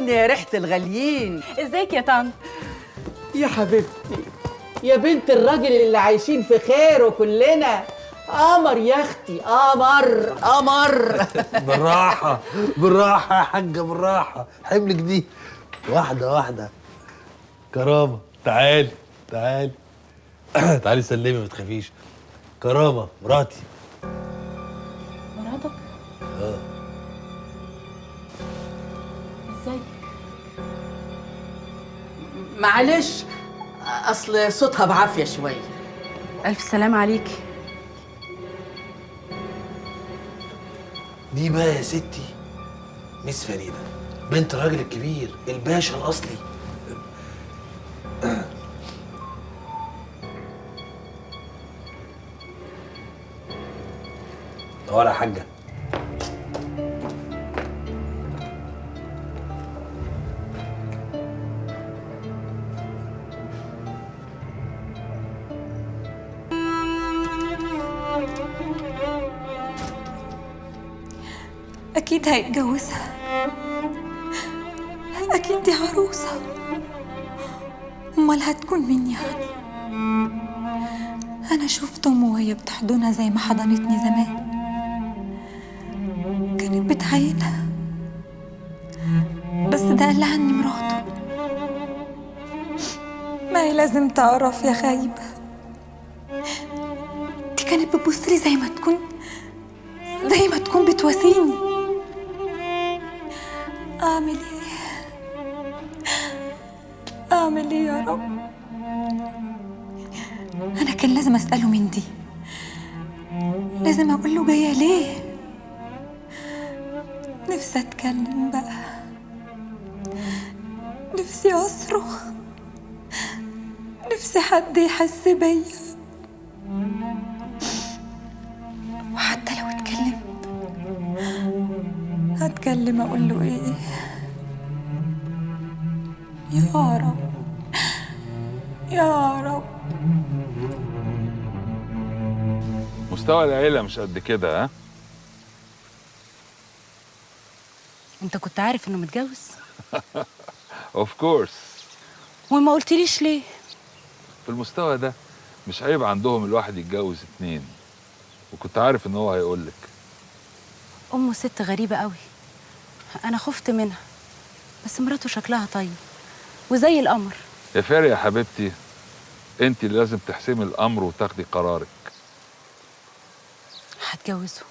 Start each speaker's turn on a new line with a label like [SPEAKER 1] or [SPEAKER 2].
[SPEAKER 1] حضن يا ريحه الغاليين.
[SPEAKER 2] ازيك يا طنط؟
[SPEAKER 1] يا حبيبتي يا بنت الراجل اللي عايشين في خيره كلنا. قمر يا اختي، قمر قمر.
[SPEAKER 3] بالراحة بالراحة يا حاجة، بالراحة، حملك دي واحدة واحدة. كرامة تعالي تعالي تعالي سلمي، ما تخافيش. كرامة مراتي.
[SPEAKER 2] مراتك؟
[SPEAKER 3] اه.
[SPEAKER 2] ازيك؟
[SPEAKER 1] معلش اصل صوتها بعافية شوية.
[SPEAKER 2] الف سلام عليكي.
[SPEAKER 3] دي بقى يا ستي ميس فريدة، بنت الراجل الكبير الباشا الأصلي. نور يا حاجة.
[SPEAKER 4] أكيد هيتجوزها، أكيد دي عروسة، أمال هتكون مين يعني؟ أنا شفت أمه وهي بتحضنها زي ما حضنتني زمان، كانت بتعاينها، بس ده قال لها إني مراته. ما هي لازم تعرف يا خايبة، دي كانت بتبصلي زي ما تكون بتواسيني. أعمل إيه؟ أعمل إيه يا رب؟ أنا كان لازم أسأله من دي، لازم أقول له جاية ليه. نفسي أتكلم بقى، نفسي أصرخ، نفسي حد يحس بيا. وحتى لو اتكلمت هتكلم أقول له إيه؟ يا رب يا رب.
[SPEAKER 5] مستوى العيلة مش قد كده. ها؟
[SPEAKER 2] انت كنت عارف انه متجوز؟
[SPEAKER 5] of course.
[SPEAKER 2] وما قلتليش ليه؟
[SPEAKER 5] في المستوى ده مش عيب عندهم الواحد يتجوز 2، وكنت عارف ان هو هيقولك.
[SPEAKER 2] امه ست غريبة قوي، انا خفت منها، بس مراته شكلها طيب وزي القمر.
[SPEAKER 5] يا فاري يا حبيبتي، انت اللي لازم تحسمي الامر وتاخدي قرارك.
[SPEAKER 2] هتجوزه.